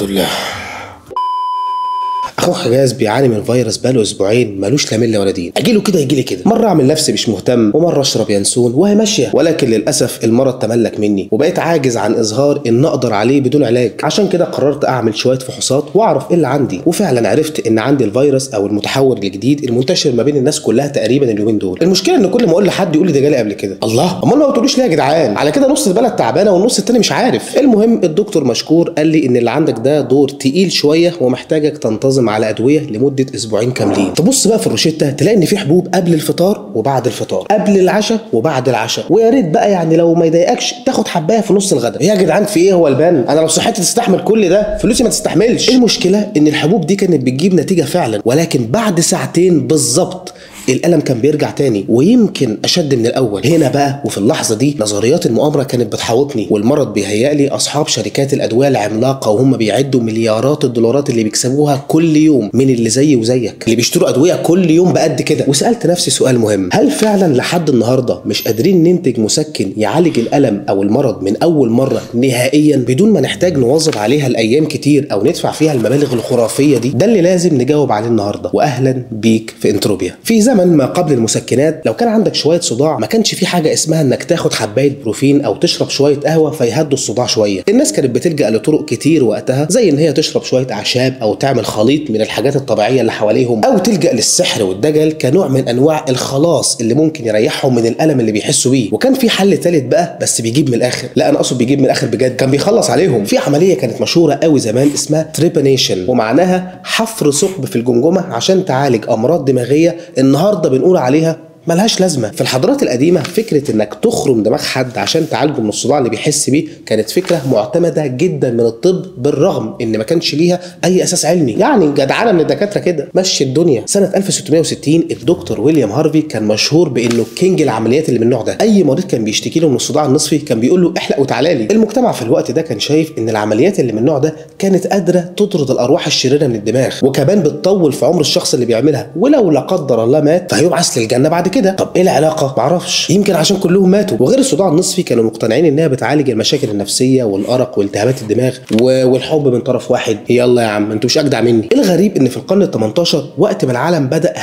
لله. اخوك حجاز بيعاني من فيروس بقاله اسبوعين، ملوش لا ملة ولا دين. اجيله كده يجيلي كده، مرة اعمل نفسي مش مهتم، ومرة اشرب ينسون وهي ماشية، ولكن للاسف المرض تملك مني وبقيت عاجز عن اظهار ان اقدر عليه بدون علاج. عشان كده قررت اعمل شوية فحوصات واعرف ايه اللي عندي، وفعلا عرفت ان عندي الفيروس او المتحور الجديد المنتشر ما بين الناس كلها تقريبا اليومين دول. المشكلة ان كل ما اقول لحد يقول لي ده جالي قبل كده. الله، امال ما بتقولوش ليه يا جدعان؟ على كده نص البلد تعبانة والنص التاني مش عارف. المهم الدكتور مشكور قال لي ان اللي عندك ده دور تقيل شوية ومحتاجك تنتظم على ادوية لمدة اسبوعين كاملين. تبص بقى في الروشته تلاقي ان في حبوب قبل الفطار وبعد الفطار، قبل العشاء وبعد العشاء، ويا ريت بقى يعني لو ما يضايقكش تاخد حبايه في نص الغداء. يا جدعان في ايه هو البان؟ انا لو صحتي تستحمل كل ده فلوسي ما تستحملش. المشكلة ان الحبوب دي كانت بتجيب نتيجة فعلا، ولكن بعد ساعتين بالظبط الألم كان بيرجع تاني ويمكن أشد من الأول. هنا بقى وفي اللحظة دي نظريات المؤامرة كانت بتحوطني، والمرض بيهيألي أصحاب شركات الأدوية العملاقة وهم بيعدوا مليارات الدولارات اللي بيكسبوها كل يوم من اللي زيي وزيك اللي بيشتروا أدوية كل يوم بقد كده. وسألت نفسي سؤال مهم: هل فعلا لحد النهاردة مش قادرين ننتج مسكن يعالج الألم أو المرض من أول مرة نهائيا بدون ما نحتاج نواظب عليها الأيام كتير أو ندفع فيها المبالغ الخرافية دي؟ ده اللي لازم نجاوب عليه النهاردة. وأهلا بيك في انتروبيا. في زمن ما قبل المسكنات لو كان عندك شوية صداع ما كانش في حاجة اسمها انك تاخد حبايه بروفين او تشرب شوية قهوة فيهدوا الصداع شوية. الناس كانت بتلجأ لطرق كتير وقتها، زي ان هي تشرب شوية اعشاب او تعمل خليط من الحاجات الطبيعية اللي حواليهم، او تلجأ للسحر والدجل كنوع من انواع الخلاص اللي ممكن يريحهم من الالم اللي بيحسوا بيه. وكان في حل ثالث بقى بس بيجيب من الاخر، لا انا اقصد بيجيب من الاخر بجد، كان بيخلص عليهم. في عملية كانت مشهورة قوي زمان اسمها trepanation، ومعناها حفر ثقب في الجمجمة عشان تعالج امراض دماغية النهارده بنقول عليها ملهاش لازمه. في الحضارات القديمة فكرة انك تخرم دماغ حد عشان تعالجه من الصداع اللي بيحس بيه كانت فكرة معتمدة جدا من الطب، بالرغم ان ما كانش ليها اي اساس علمي، يعني جدعانه من الدكاترة كده مشي الدنيا. سنة 1660 الدكتور ويليام هارفي كان مشهور بانه king العمليات اللي من النوع ده. اي مريض كان بيشتكي له من الصداع النصفي كان بيقول له احلق وتعالى لي. المجتمع في الوقت ده كان شايف ان العمليات اللي من النوع ده كانت قادرة تطرد الارواح الشريرة من الدماغ، وكمان بتطول في عمر الشخص اللي بيعملها، ولو لا قدر الله مات فهيبعث للجنة بعد كده. طب ايه العلاقة؟ معرفش، يمكن عشان كلهم ماتوا. وغير الصداع النصفي كانوا مقتنعين انها بتعالج المشاكل النفسية والارق والتهابات الدماغ والحب من طرف واحد. يلا يا عم انتوا مش اجدع مني. الغريب ان في القرن ال18 وقت ما العالم بدا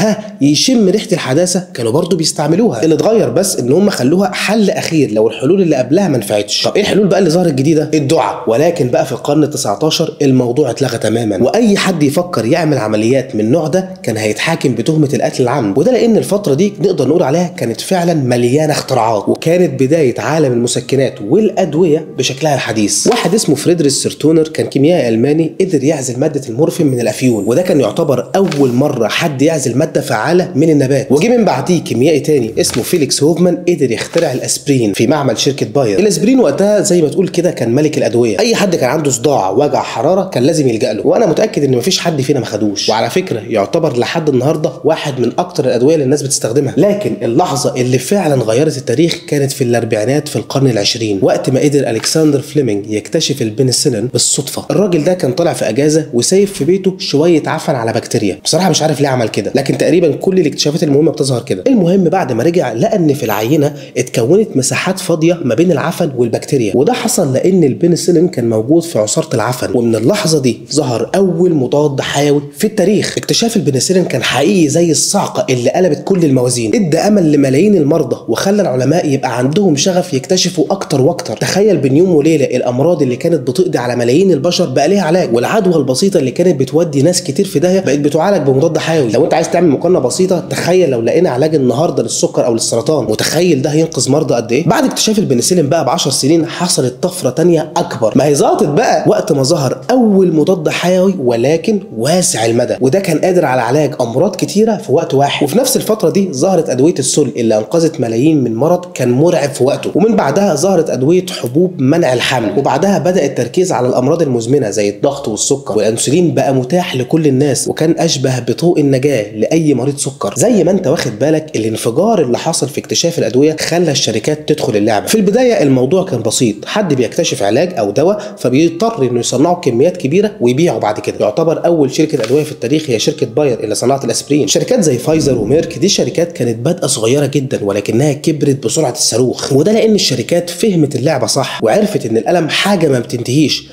يشم ريحه الحداثة كانوا برضو بيستعملوها. اللي اتغير بس ان هم خلوها حل اخير لو الحلول اللي قبلها ما نفعتش. طب ايه الحلول بقى اللي ظهرت جديدة؟ الدعاء. ولكن بقى في القرن ال19 الموضوع اتلغى تماما، واي حد يفكر يعمل عمليات من النوع ده كان هيتحاكم بتهمه القتل العمد. وده لان الفترة دي نقدر نقول عليها كانت فعلا مليانة اختراعات، وكانت بداية عالم المسكنات والادوية بشكلها الحديث. واحد اسمه فريدريش سيرتونر كان كيميائي الماني قدر يعزل مادة المورفين من الافيون، وده كان يعتبر اول مرة حد يعزل مادة فعاله من النبات. وجي من بعديه كيميائي تاني اسمه فيليكس هوفمان قدر يخترع الاسبرين في معمل شركة باير. الاسبرين وقتها زي ما تقول كده كان ملك الادوية، اي حد كان عنده صداع وجع حرارة كان لازم يلجأ له، وانا متاكد ان مفيش حد فينا ما خدوش. وعلى فكرة يعتبر لحد النهارده واحد من اكتر الادوية اللي الناس بتستخدمها. لكن اللحظة اللي فعلا غيرت التاريخ كانت في الاربعينات في القرن العشرين، وقت ما قدر الكسندر فليمنج يكتشف البنسلين بالصدفة. الراجل ده كان طالع في اجازة وسايب في بيته شوية عفن على بكتيريا، بصراحة مش عارف ليه عمل كده، لكن تقريبا كل الاكتشافات المهمة بتظهر كده. المهم بعد ما رجع لقى ان في العينة اتكونت مساحات فاضية ما بين العفن والبكتيريا، وده حصل لان البنسلين كان موجود في عصارة العفن. ومن اللحظة دي ظهر اول مضاد حيوي في التاريخ. اكتشاف البنسلين كان حقيقي زي الصعقة اللي قلبت كل الموازين، ادى امل لملايين المرضى وخلى العلماء يبقى عندهم شغف يكتشفوا اكتر واكتر. تخيل بين يوم وليلة الامراض اللي كانت بتقضي على ملايين البشر بقى ليها علاج، والعدوى البسيطة اللي كانت بتودي ناس كتير في داهية بقت بتعالج بمضاد حيوي. لو انت عايز تعمل مقارنة بسيطة، تخيل لو لقينا علاج النهارده للسكر او للسرطان، متخيل ده هينقذ مرضى قد ايه؟ بعد اكتشاف البنسلين بقى ب 10 سنين حصلت طفرة ثانية اكبر، ما هي ظبطت بقى وقت ما ظهر اول مضاد حيوي ولكن واسع المدى، وده كان قادر على علاج امراض كتيرة في وقت واحد. وفي نفس الفترة دي ظهرت ادوية السل اللي انقذت ملايين من مرض كان مرعب في وقته، ومن بعدها ظهرت ادوية حبوب منع الحمل، وبعدها بدا التركيز على الامراض المزمنة زي الضغط والسكر، والانسولين بقى متاح لكل الناس وكان اشبه بطوق النجاة لاي مريض سكر. زي ما انت واخد بالك الانفجار اللي حصل في اكتشاف الادوية خلى الشركات تدخل اللعبة. في البداية الموضوع كان بسيط، حد بيكتشف علاج او دواء فبيضطر انه يصنعه بكميات كبيرة ويبيعه بعد كده. يعتبر اول شركة ادوية في التاريخ هي شركة باير اللي صنعت الاسبرين. شركات زي فايزر وميرك دي شركات كانت بادئه صغيرة جدا ولكنها كبرت بسرعة الصاروخ، وده لان الشركات فهمت اللعبة صح وعرفت ان الالم حاجة ما بتنتهيش.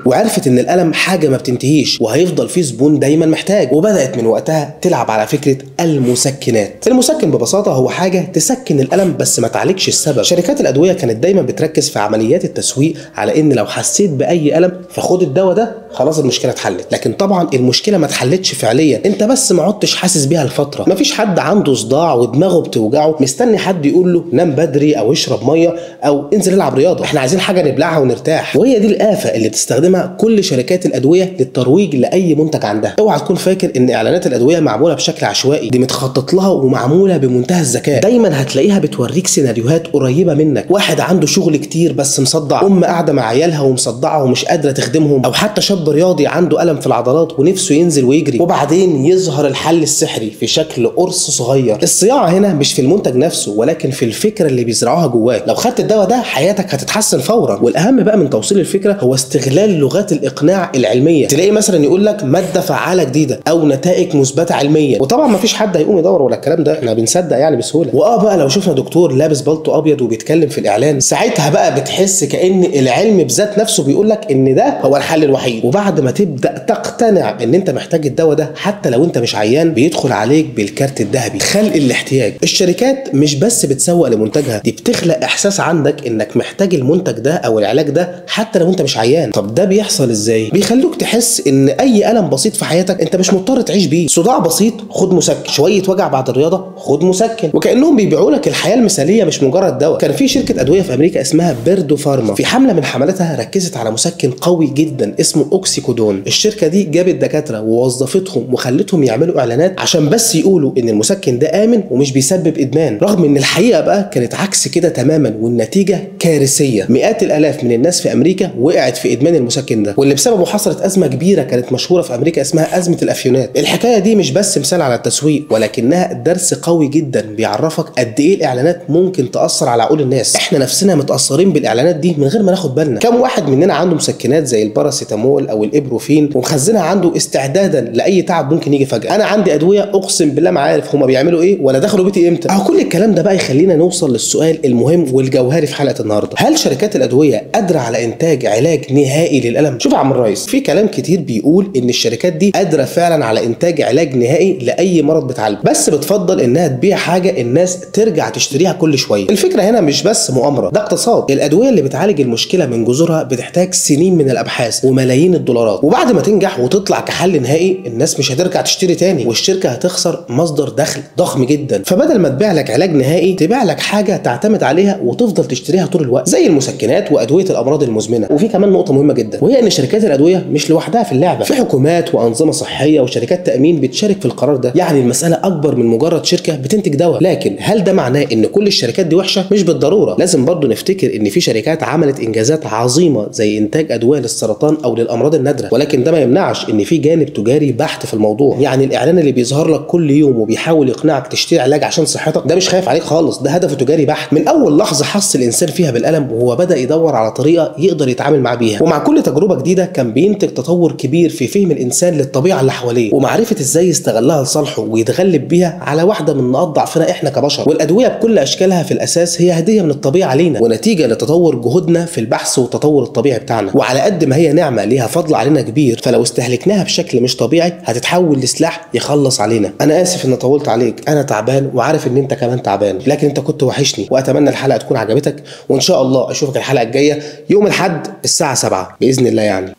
وعرفت ان الالم حاجة ما بتنتهيش وهيفضل فيه زبون دايما محتاج، وبدات من وقتها تلعب على فكرة المسكنات. المسكن ببساطة هو حاجة تسكن الالم بس ما تعالجش السبب. شركات الادوية كانت دايما بتركز في عمليات التسويق على ان لو حسيت باي الم فخد الدواء ده خلاص المشكلة اتحلت، لكن طبعا المشكلة ما اتحلتش فعليا، انت بس ما عدتش حاسس بيها لفترة. مفيش حد عنده صداع ودماغه بتوجعه مستني حد يقول له نام بدري او اشرب مية او انزل العب رياضة، احنا عايزين حاجة نبلعها ونرتاح. وهي دي الآفة اللي بتستخدمها كل شركات الادوية للترويج لاي منتج عندها. اوعى تكون فاكر ان اعلانات الادوية معمولة بشكل عشوائي، دي متخطط لها ومعموله بمنتهى الذكاء. دايما هتلاقيها بتوريك سيناريوهات قريبه منك، واحد عنده شغل كتير بس مصدع، ام قاعدة مع عيالها ومصدعه ومش قادرة تخدمهم، او حتى شاب رياضي عنده الم في العضلات ونفسه ينزل ويجري، وبعدين يظهر الحل السحري في شكل قرص صغير. الصياعه هنا مش في المنتج نفسه ولكن في الفكرة اللي بيزرعوها جواك. لو خدت الدواء ده حياتك هتتحسن فورا. والاهم بقى من توصيل الفكرة هو استغلال لغات الاقناع العلمية. تلاقي مثلا يقول لك مادة فعاله جديدة او نتائج مثبتة علميا، وطبعا ما فيش حد هيقوم يدور ولا الكلام ده، احنا بنصدق يعني بسهولة. واه بقى لو شفنا دكتور لابس بالطو ابيض وبيتكلم في الاعلان، ساعتها بقى بتحس كأن العلم بذات نفسه بيقول لك ان ده هو الحل الوحيد. وبعد ما تبدا تقتنع ان انت محتاج الدواء ده حتى لو انت مش عيان، بيدخل عليك بالكارت الذهبي، خلق الاحتياج. الشركات مش بس بتسوق لمنتجها، دي بتخلق احساس عندك انك محتاج المنتج ده او العلاج ده حتى لو انت مش عيان. طب ده بيحصل ازاي؟ بيخلوك تحس ان اي الم بسيط في حياتك انت مش مضطر تعيش بيه. صداع بسيط خد مسكن، شوية وجع بعد الرياضة خد مسكن، وكانهم بيبيعوا لك الحياة المثالية مش مجرد دواء. كان في شركة ادوية في امريكا اسمها بيردو فارما، في حمله من حملاتها ركزت على مسكن قوي جدا اسمه اوكسيكودون. الشركة دي جابت دكاترة ووظفتهم وخلتهم يعملوا اعلانات عشان بس يقولوا ان المسكن ده امن ومش بيسبب ادمان، رغم ان الحقيقة بقى كانت عكس كده تماما، والنتيجة كارثية. مئات الالاف من الناس في امريكا وقعت في ادمان المسكن ده، واللي بسببه حصلت ازمة كبيرة كانت مشهورة في امريكا اسمها ازمة الافيونات. الحكاية دي مش بس مثال على التسويق، ولكنها درس قوي جدا بيعرفك قد ايه الاعلانات ممكن تاثر على عقول الناس. احنا نفسنا متاثرين بالاعلانات دي من غير ما ناخد بالنا. كم واحد مننا عنده مسكنات زي الباراسيتامول او الابروفين ومخزنها عنده استعدادا لاي تعب ممكن يجي فجاة؟ انا عندي ادوية اقسم بالله ما عارف هما بيعملوا ايه ولا دخلوا بيتي امتى. اهو كل الكلام ده بقى يخلينا نوصل للسؤال المهم والجوهري في حلقة النهارده: هل شركات الادوية قادرة على انتاج علاج نهائي للالم؟ شوف يا عم الريس، في كلام كتير بيقول ان الشركات دي قادرة فعلا على انتاج علاج نهائي لاي مرض بتعالجه، بس بتفضل انها تبيع حاجة الناس ترجع تشتريها كل شوية. الفكرة هنا مش بس مؤامرة، ده اقتصاد. الادوية اللي بتعالج المشكلة من جذورها بتحتاج سنين من الابحاث وملايين الدولارات، وبعد ما تنجح وتطلع كحل نهائي الناس مش هترجع تشتري تاني، والشركة هتخسر مصدر دخل ضخم جدا. فبدل ما تبيع لك علاج نهائي، تبيع لك حاجة تعتمد عليها وتفضل تشتريها طول الوقت، زي المسكنات وادوية الامراض المزمنة. وفي كمان نقطة مهمة جدا، وهي ان شركات الادوية مش لوحدها في اللعبة، في حكومات وانظمة صحية وشركات تامين بتشارك في القرار ده. يعني المسالة اكبر من مجرد شركة بتنتج دواء. لكن هل ده معناه ان كل الشركات دي وحشة؟ مش بالضرورة. لازم برضو نفتكر ان في شركات عملت انجازات عظيمة زي انتاج ادوية للسرطان او للامراض النادرة، ولكن ده ما يمنعش ان في جانب تجاري بحت في الموضوع. يعني الاعلان اللي بيظهر لك كل يوم وبيحاول يقنعك تشتري علاج عشان صحتك، ده مش خايف عليك خالص، ده هدفه تجاري بحت. من اول لحظة حس الانسان فيها بالالم وهو بدا يدور على طريقه يقدر يتعامل معاه بيها، ومع كل تجربه جديدة كان بينتج تطور كبير في فهم الانسان للطبيعة اللي حواليه ومعرفة ازاي يستغلها لصالحه ويتغلب بيها على واحدة من نقاط ضعفنا احنا كبشر. والادوية بكل اشكالها في الاساس هي هديه من الطبيعة لينا، ونتيجة لتطور جهودنا في البحث والتطور الطبيعي بتاعنا. وعلى قد ما هي نعمه ليها فضل علينا كبير، فلو استهلكناها بشكل مش طبيعي هتتحول لسلاح يخلص علينا. انا اسف ان طولت عليك، انا تعبان وعارف ان انت كمان تعبان، لكن انت كنت وحشني، واتمنى الحلقة تكون عجبتك، وان شاء الله اشوفك الحلقة الجاية يوم الاحد الساعة 7 باذن الله يعني.